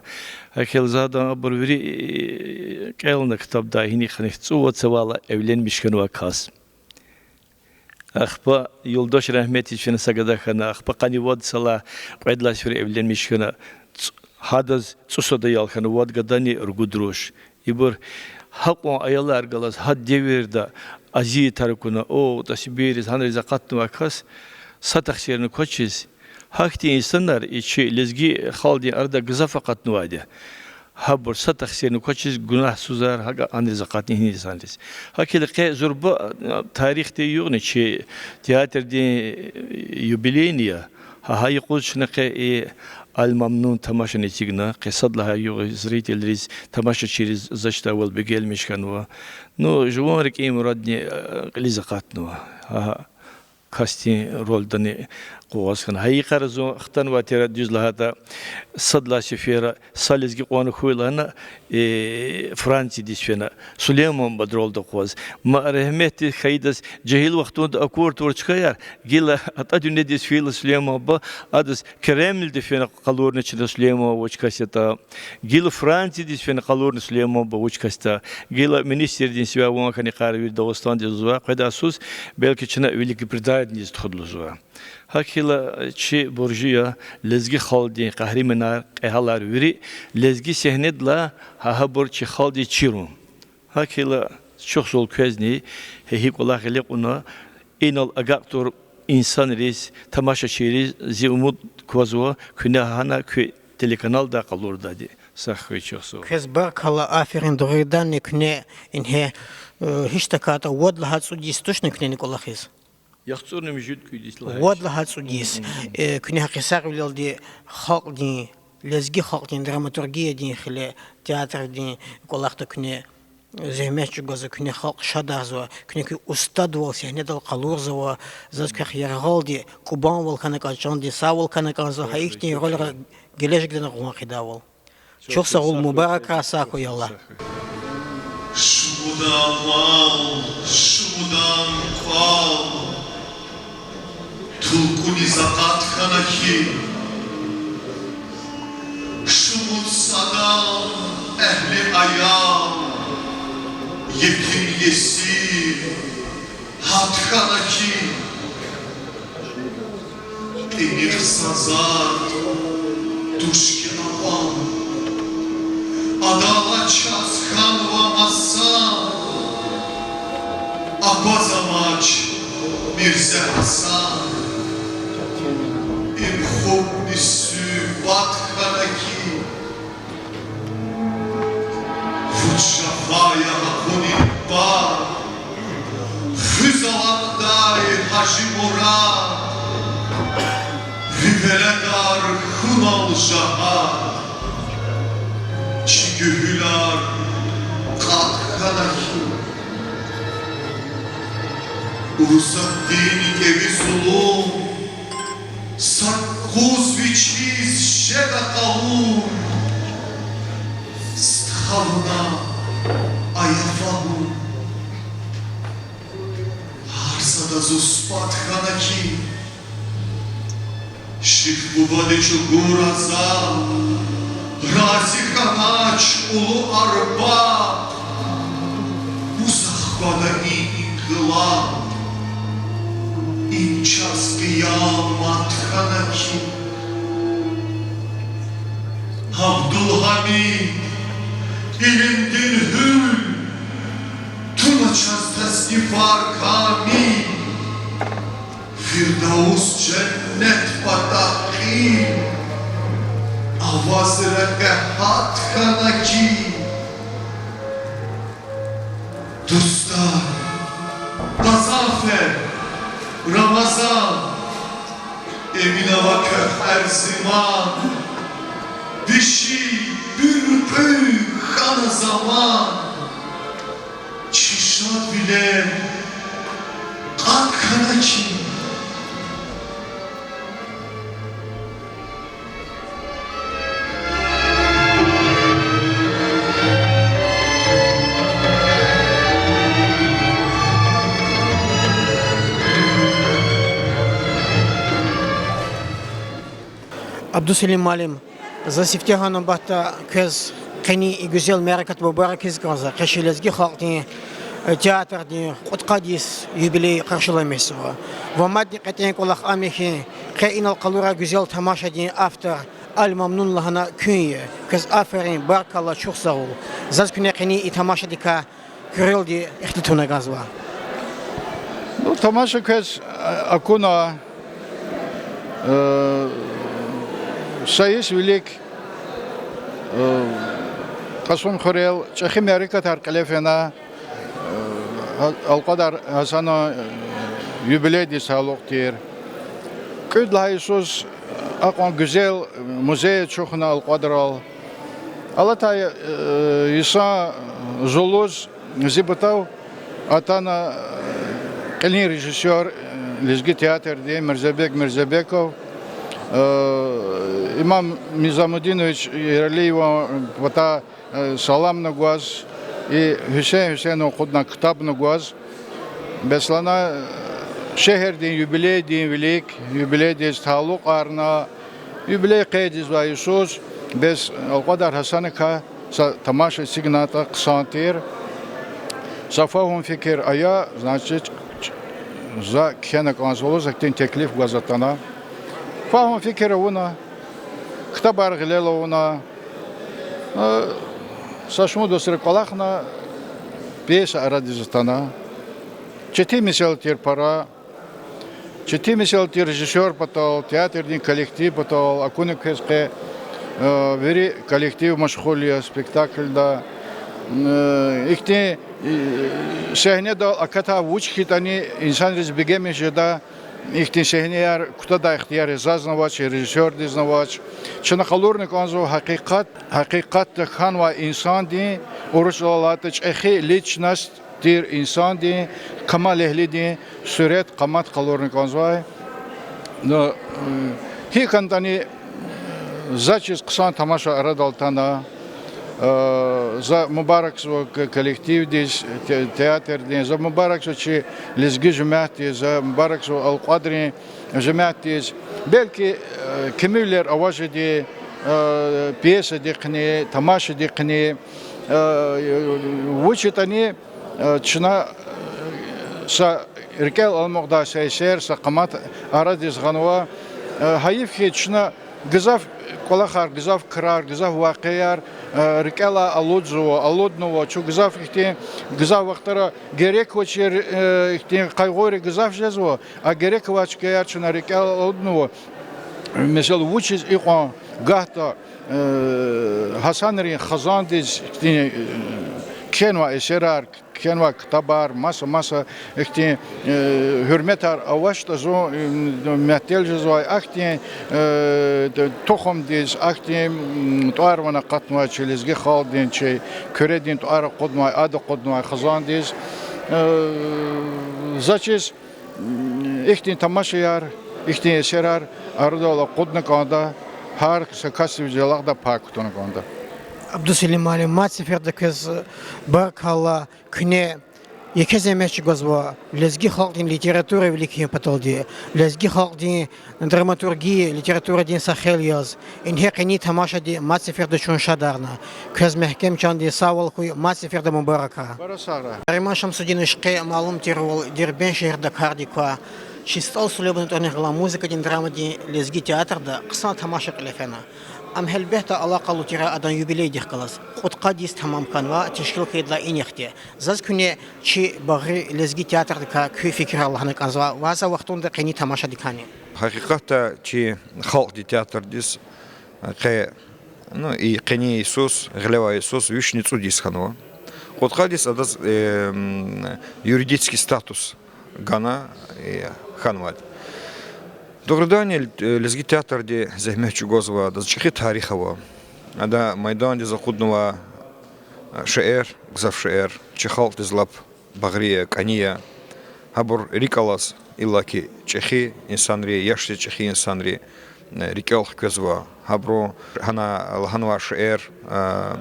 ГьакӀ хьайила за гьадан абур вири кӀелна ктабдай, гьинихъ-гьинихъ цӀувад йисалай эвленмиш хьанвай кас. Ахпа юлдаш рагьметдиз фена са гада хьана, ахпа къанни вад йисалай кьвед лагьай сефер эвленмиш хьана, гьадаз цӀусад аял хьана, вад гадани ругуд руш. Ибур гьакьван аялар галаз гьа девирда азиятар акуна, о, ТӀасибийриз, гьанриз акъатнавай кас са тахсирни квачиз, гьахьтин инсанар и чи лезги халкьдин арада гзаф акъатнавайди я. Гьабур са тахсирни квачиз гунагьсузар, гьакӀ гьанриз акъатна, гьин инсанриз. ГьакӀ хьайила къе зурба, а, тарихда югъни чи театрдин юбилейни я. Гьа, гьа юкъуз чна къе и Аль-Мамнун тамашани эцигна, къе сад лагьай югъ зрительриз, тамашачийриз заз чидайвал бегенмиш хьанва. Ну, жуван рикӀин мурадни, э, кьилиз акъатнава. Гьа, гьа касдин рольдани къугъваз хьана. Гьа йикъара зун хтанвай тир, дуьз лагьайтӀа, сад лагьай сефера са лезги кьван хьуй лагьана, э, Франциядиз фена, Сулейман бубадин рольда къугъваз. Ма рагьметдиз хьайидаз жегьил вахтунда акур тавур чкаяр, гила атӀа дуьньядиз фейила Сулейман буба, адаз Кремльда фена къалурна чна Сулейман буба вуч кас ятӀа, гила Франциядиз фена къалурна Сулейман буба вуч кас ятӀа, гила министрдин сивяй ван хьана йикъара вири Дагъустандиз лугьузва, къведай йисуз, белки чна Великобританиядиз тухуда лугьузва. ГьакӀ хьайила чи буржи я, лезги халкьдин къагьриманар, кьегьалар вири лезги сегьнедилай, гьа гьабур чи халкьдиз чирун. ГьакӀ хьайила чухсагъул квезни, гьа и кӀвалах гъиле кьуна, инал агакьдайбур инсанриз, тамашачийриз зи умуд квазва, куьне гьана куь телеканалдай къалурдайди. Сагъ хьуй, чухсагъул. Квез баркалла, аферин, дугъриданни куьне ингье, э, гьич тахьайтӀа вад лагьай цӀуд йис тушни куьнени кӀвалахиз? ЯхцӀурни муьжуьд кӀуьд йис лагьай. Вад лагьай цӀуд йис. Э, куьне гьакъисагъвилелди халкьдин, лезги халкьдин драматургиядин хиле, театрдин кӀвалахда куьне зегьмет чӀугвазва, куьне халкь шадарзава, куьне куь устадвал сегьнедал къалурзава, заз квехъ яргъалди кьубанвал хьана кӀанзава, чандин сагъвал хьана кӀанзава, гьа ихьтин рольра гележегдани къугъван хъийидайвал. Чухсагъул, мубаракрай, сагъ хьуй, ялла. Шумуд амал, шумуд кӀвал тулкӀуниз акъат хьана хьи, шумуд садал, эгьли аял, етим-есир гьат хьана хьи, кьиникь са затӀ туш хьи акьван, адалай чаз хьанва масан, аквазамач Мирзе Гьасан, им хупӀни суьгьбат хьана хьи. Вуч жафа я гьа къуни пад, хуьз алакьдай Гьажи Мурад, ви веледар хьунал жагьат, чи гуьгьуьлар кьатӀ хьана хьи. Урусатдин кӀеви зулун са къуз вичиз жеда къалун, стха вуна, ая фагьум, гьар сада зун сипат хьана хьи. Шихъ бубади чӀугура за рази хьанач улу арбаб, мус ахквада и инкъилаб, им чаз къиямат хьана хьи. Абдулгьамид, илимдин гьуьл, туна чаз таснифар камил, Фирдавус женнет пата кьил, аваз рекье гьат хьана хьи. Дустар, Къазанфер, Рамазан, Эминава квехъ Эрзиман, виши буьркьуь хьана заман, чи шадвилер кьатӀ хьана хьи. Абдусалим муаллим, за сифтегьан нубатда квез къенин и гуьзел мярекат мубаракиз кӀанзава, къе чи лезги халкьдин, э, театрдин кьудкъад йис юбилей къаршиламишзава. Ва мадни кьетӀен кӀвалах ам я хьи, къе инал къалурай гуьзел тамашадин автор Али Мамнун лагьана куьн я. Квез аферин, баркалла, чухсагъул. Заз куьне къенин и тамашадикай куьрелди ихтилат авуна кӀанзава. Ну, тамаша квез, э, акуна, э, са йис вилик, э, Кьасумхуьрел чӀехи мярекатар кьиле фена, э, Алкьвадар Гьасанан, э, юбилейдиз талукь тир. Кьуд лагьай йисуз акьван гуьзел музей ачухна Алкьвадрал. Алатай, э, йисан зулуз зи патав атана, э, кьилин режиссёр, э, лезги театрдин Мирзебег Мирзебеков, э, Имам Низамудинович Яралиеван патай, э, саламна гваз, и Гьуьсейн Гьуьсейнован акъудна ктабна гваз. Бес лагьана, э, шегьердин юбилейдин вилик, юбилейдиз талукьарна, юбилей къейд ийизвай йисуз, бес Алкьвадар Гьасаникай са тамаша эцигнатӀа хъсан тир. Са фагьум-фикир ая, значит, за кхьена кӀанзава лугьуз ахьтин теклиф гваз атана. Фагьум-фикир авуна, ктабар гъилел авуна, э, са шумуд вацра кӀвалахна, пьеса арадиз атана. Четин месэла тир пара, четин месэла тир режиссёр патал, театрдин коллектив патал, акуна квез къе, э, вири коллектив машгъул я спектакльда. Э, ихьтин, э, сегьнедал акатай вуч хьайитӀани инсанриз бегенмиш жеда, ихьтин сегьнеяр кутадай ихтияр зазни авач, режиссёрдизни авач. Чна къалурна кӀанзава гьакъикъат, гьакъикъатда хьанвай инсандин, урусчӀалал лагьайтӀа, чӀехи личность тир инсандин, камалэгьлидин суьрет, къамат къалурна кӀанзавай. Ну, э, гьикӀ хьанатӀани, за чиз хъсан тамаша арадал атана. Э, за мубаракзава к-, коллективдиз, те-, театрдин, за мубаракзава чи лезги жемятдиз, за мубаракзава Алкьвадрин жемятдиз. Белки, э, кимивилер аваз жеди, э, пьесадихъни, тамашадихъни, э, вуч ятӀани, э, чна, э, са рикӀел аламукьдай са эсер, са къамат арадиз гъанва. Э, гьайиф хьи, чна гзаф кӀвалахар, гзаф крар, гзаф вакъиаяр, э, рикӀелай алудзава, алуднава. Чун гзаф ихьтин, гзаф вахтара герек авачир, э, ихьтин къайгъуйри гзаф жезва, а герек авай чкаяр чна рикӀелай алуднава. Месела, вучиз икьван гагьда, э, Гьасанрин хизандиз ихьтин, э, кхьенвай эсерар, кхьенвай ктабар, маса-маса ихьтин, э, гьуьрметар авачтӀа зун, э, мягьтел жезвай ахьтин, э, тухумдиз, ахьтин, м, тӀвар-ван акъатнавай чи лезги халкьдин, чи Куьредин тӀвар акъуднавай, ад акъуднавай хизандиз. Э, за чиз, м, ихьтин тамашаяр, ихьтин эсерар арадал акъудна кӀанда, гьар са касдиз ялакьдай пай кутуна кӀанда. Абдусалим муаллим, мад сеферда квез баркалла, куьне еке зегьмет чӀугвазва лезги халкьдин литература виликин паталди, лезги халкьдин драматургия, литературадин са хел яз. Ингье къенин тамашади мад сеферда чун шадарна. Квез мягькем чандин сагъвал хьуй, мад сеферда мубаракрай. Нариман Шамсудинович, къе малум тирвал Дербент шегьерда кардик квай, чи СтӀал Сулейманан тӀварунихъ галай музыкадин драмадин лезги театрда хъсан тамаша кьиле фена. Ам гьелбетда алакъа алур тир адан юбилейдихъ галаз. Кьудкъад йис тамам хьанва тешкил хьайидалай инихъди. Заз куьне чи багъри лезги театрдикай куь фикирар лагьана кӀанзава ва са вахтунда къенин тамашадикайни. Гьакъикъатда чи халкьдин театрдиз къе, ну, и къенин йисуз, гъилевай йисуз вишни цӀуд йис хьанва. Кьудкъад йис адаз, э, м, юридический статус гана, э, хьанвайди. Дугъриданни, э, лезги театрди зегьмет чӀугвазва, адаз чӀехи тарих ава. Ада майдандиз акъуднавай, э, шейэр, гзаф шейэр, чи халкьдиз лап багъри я, кӀани я. Гьабур рикӀ алаз, иллаки чӀехи инсанри, яшди чӀехи инсанри, э, рикӀел хквезва. Гьабуру гьана лагьанвай шейэр, э,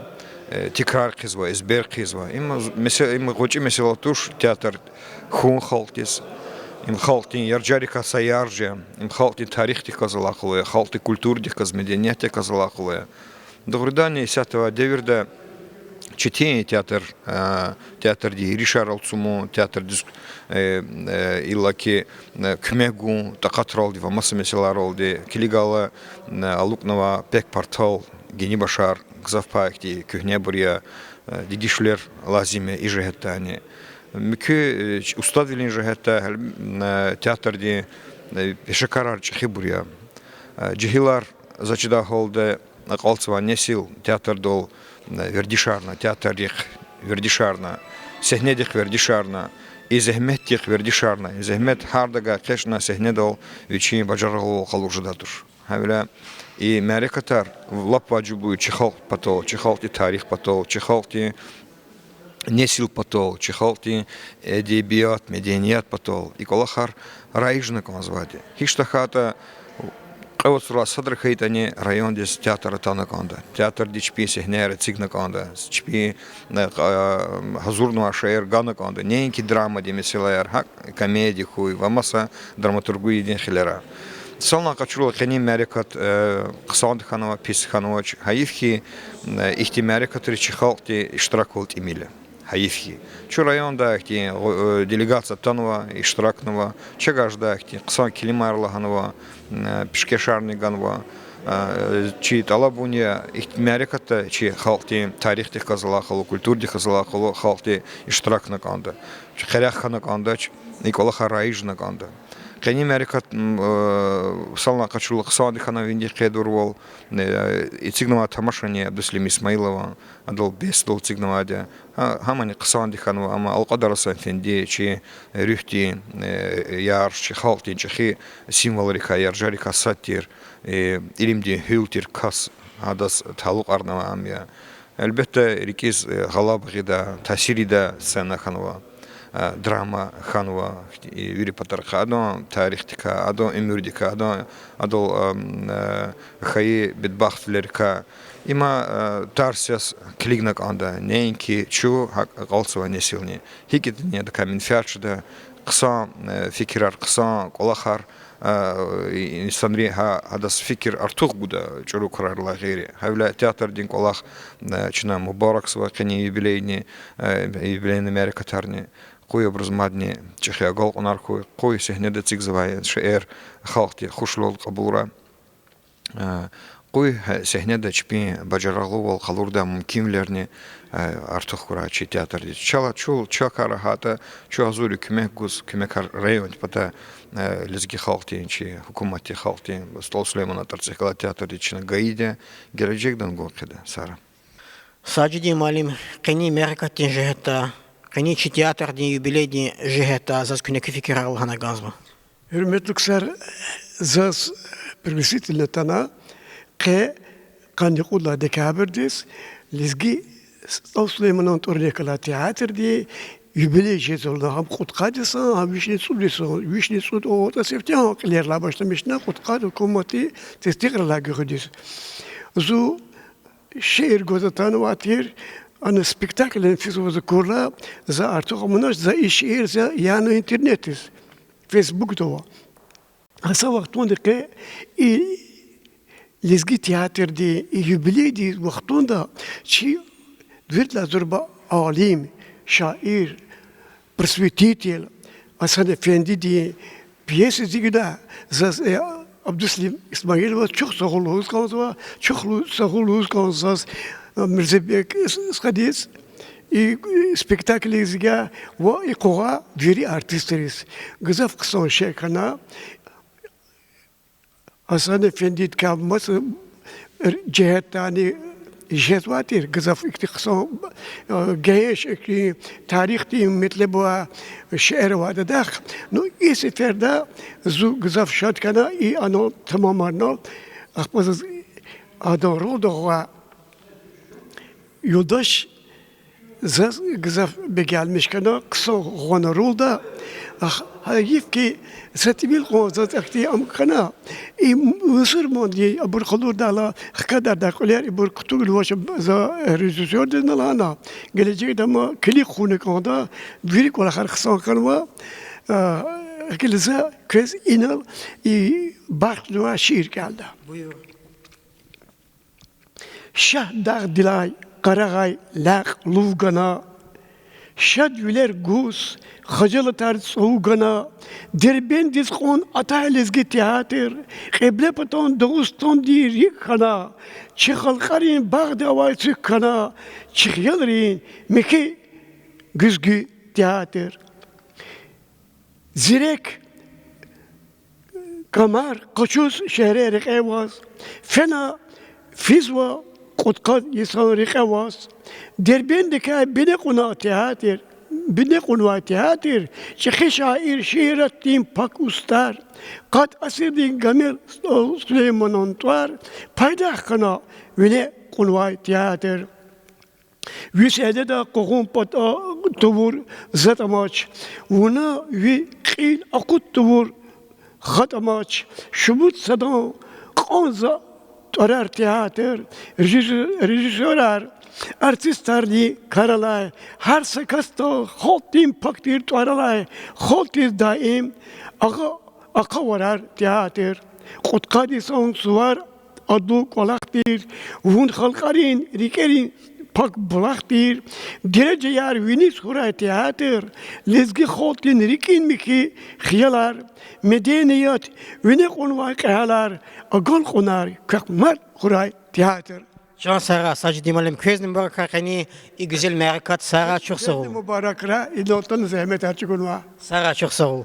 э, тикрар хъийизва, эзбер хъийизва. Им з-, месе-, им гъвечӀи месэла туш театр хьун халкьдиз. Им халкьдин яржарикай са ярж я, им халкьдин тарихдихъ галаз алакъалу я, халкьдин культурадихъ галаз, медениятдихъ галаз алакъалу я. Дугъриданни, исятда авай девирда четин я театр, э, театрдин еришар алцумун, театрдиз, э, э, иллаки, э, куьмек гун такьатралди ва маса месэлайралди. Килигайла, э, алукьнава пек-партал, гени-башар, гзаф пай ихьтин куьгьнебур я, э, дегишвилер лазим я и жигьетдайни. Муькуь, э, ч-, устадвилин жигьетдай гьелб-, э, театрдин, э, пешекарар чӀехибур я. Э, жегьилар, заз чидай гьалда, акьалтзавай несил театрдал, э, вердишарна, театрдихъ вердишарна, сегьнедихъ вердишарна, и зегьметдихъ вердишарна, и зегьмет гьардагай экъечӀна сегьнедал вичин бажарагълувал къалур жедай туш. Гьавиляй и мярекатар лап важиблу я чи халкь патал, чи халкьдин тарих патал, чи халкьдин несил патал, чи халкьдин эдебият, меденият патал. И кӀвалахар раижна кӀанзавайди. Гьич тахьайтӀа кьве вацралай садра хьайитӀани райондиз театр атана кӀанда. Театрди чпин сегьнеяр эцигна кӀанда. Чпин, э, гьазурнавай шейэр гана кӀанда. Неинки драмадин месэлаяр, гьакӀ комедия хьуй ва маса драматургиядин хилера. Санлай къачурла, къенин мярекат, э, хъсанди хьанва, пис хьанвач. Гьайиф хьи, э, ихьтин мярекатриз чи халкьди иштираквал тӀимил я. Гьайиф хьи. Чун райондай ихьтин, э, делегация атанва, иштиракнава, чагай жедай ихьтин хъсан килимар лагьанва, э, пишкешарни ганва. Э, чи тӀалабун я, ихьтин мярекатда чи халкьдин тарихдихъ галаз алакъалу, культурадихъ галаз алакъалу халкьди иштиракна кӀанда. Чи къерех хьана кӀандач, и кӀвалахар раижна кӀанда. Къенин мярекат, м, э, санлай къачурла, хъсанди хьана винидихъ къейдурвал, э, эцигнавай тамашани Абдусалим Исмаилован, адал беседадал эцигнавайди я. Гьа-, гьамани хъсанди хьанва, амма Алкьвадар Гьасан-эфенди, чи руьгьдин, э, ярж, чи халкьдин чӀехи символрикай, яржарикай сад тир, э, илимдин гьуьл тир кас, гьадаз талукьарнавай ам я. Гьелбетда, рикӀиз, э, гъалаб гъида, таъсир ийидай сцена хьанва, э, драма хьанва, и вири патарихъай, адан тарихдикай, адан уьмуьрдикай, адан, адал, э, хьайи бедбахтвилерикай. Има, э, тарс яз килигна кӀанда, неинки чун, гьакӀ акьалтзавай несилни. ГьикӀ ятӀани адакай менфят жеда, хъсан, э, фикирар, хъсан кӀвалахар, э, инсанри гьа-, гьадаз фикир артух гуда чӀуру крарилай гъейри. Гьавиляй театрдин кӀвалах, э, чна мубаракзава къенин юбилейни, э, юбилейный мярекатарни. Къуй абуруз мадни чӀехи агалкьунар хьуй, къуй сегьнеда эцигзавай шейэр халкьди хушлал кьабулрай. Э, къуй сегьнеда чпин бажарагълувал къалурдай мумкинвилерни, э, артух хьурай чи театрдиз. Чалай чул, чакай рахайтӀа, чун гьазур я куьмек гуз, куьмекар райондин патай, э, лезги халкьдин, чи гьукуматдин, халкьдин. СтӀал Сулейманан тӀварцӀихъ галай театрдиз чна гайиди я, гележегдани гун хъийида, Сара. Сажидин муаллим, къенин мярекатдин жигьетдай, къенин чи театрдин юбилейдин жигьетдай заз куьне куь фикирар лагьана кӀанзава. Гьуьрметлу ксар, заз пригласительный атана къе къанни кьуд лагьай декабрдиз лезги СтӀал Сулейманан тӀварунихъ галай театрдин юбилей жезва лагьана, гьам кьудкъад йисан, гьам вишни цӀуд йисан, вишни цӀуд аватӀа сифте гьа кьилерилай башламишна, кьудкъад гьукуматди тестикьрилай гуьгъуьниз. Зун шиир гваз атанвай тир, ана спектаклни физва, зун акурла, за артух аманач, за и шиир за яна интернетдиз, фейсбукда ава. Гьа са вахтунди къе и лезги театрдин и юбилейдин вахтунда чи виридалай зурба алим, шаир, просветитель Гьасан-эфендидин пьеса эцигна, заз, э, Абдусалим Исмаиловаз чухсагъул лугьуз кӀанзава, чухсагъул лугьуз кӀанзава заз, э, Мирзебек Садиз, и спектакль эцигай ва и къугъай вири артистриз. Гзаф хъсан шей хьана. Гьасан-эфендидикай маса жигьетдайни жезвай тир, гзаф ихьтин хъсан, э, гегьенш, ихьтин тарихдин метлеб авай шейэр авай адахъ. Ну, и сеферда зун гзаф шад хьана, и анал тамамарна, ахпа заз адан ролда гъавай юлдаш заз гзаф бегенмиш хьана, хъсан гъана ролда. Гьайиф хьи, са тӀимил кьван заз ахьтин ам хьана, и мусурманди абур къалурдайла хкадардай кьуьлер ибур кутугнавач за режиссёрдизни лагьана, гележегда ам килиг хъувуна кӀанда, вири кӀвалахар хъсан хьанва, а, Акила за квез инал и бахтнавай шиир кӀелда. Шагьдагъдилай къарагъай лекь лув гана, шадвилер гуз, хажалатар цӀув гана, Дербентдиз кьун атай лезги театр, Кьиблепатан Дагъустандин рикӀ хьана, чи халкьарин багъда авай цуьк хьана, чи хиялрин михьи гуьзгуь театр. Зирек камар къачуз шегьре рекье аваз, фена физва кьудкъад йисан рекье аваз, Дербентдикай бине кьуна театр, бине кьунвай театр, чӀехи шаир, шииратдин пак устӀар, къад асирдин Гамил, Сулейманан тӀвар, пайдах хьана вине кьунвай театр. Ви седеда къугъун пата тавур затӀ амач, вуна ви кьил акъуд тавур хатӀ амач, шумуд садан кьан за тӀварар театр, режиссёрар, артистарни кар алай, гьар са касдал халкьдин пак тир тӀвар алай, халкьдиз даим агъа ахъа варар театр. Кьудкъад йисан сувар адлу кӀвалах тир, вун халкьарин рикӀерин пак булах тир, дережаяр виниз хьурай театр, лезги халкьдин рикӀин михьи хиялар, меденият, вине кьунвай кьегьалар, агалкьунар, квехъ мад хьурай театр. Чан сагърай, Сажидин муаллим, квезни мубаракар къени и гуьзел мярекат, сагърай, чухсагъул. Квезни мубаракрай, инал атана зегьметар чӀугунвай. Сагърай, чухсагъул.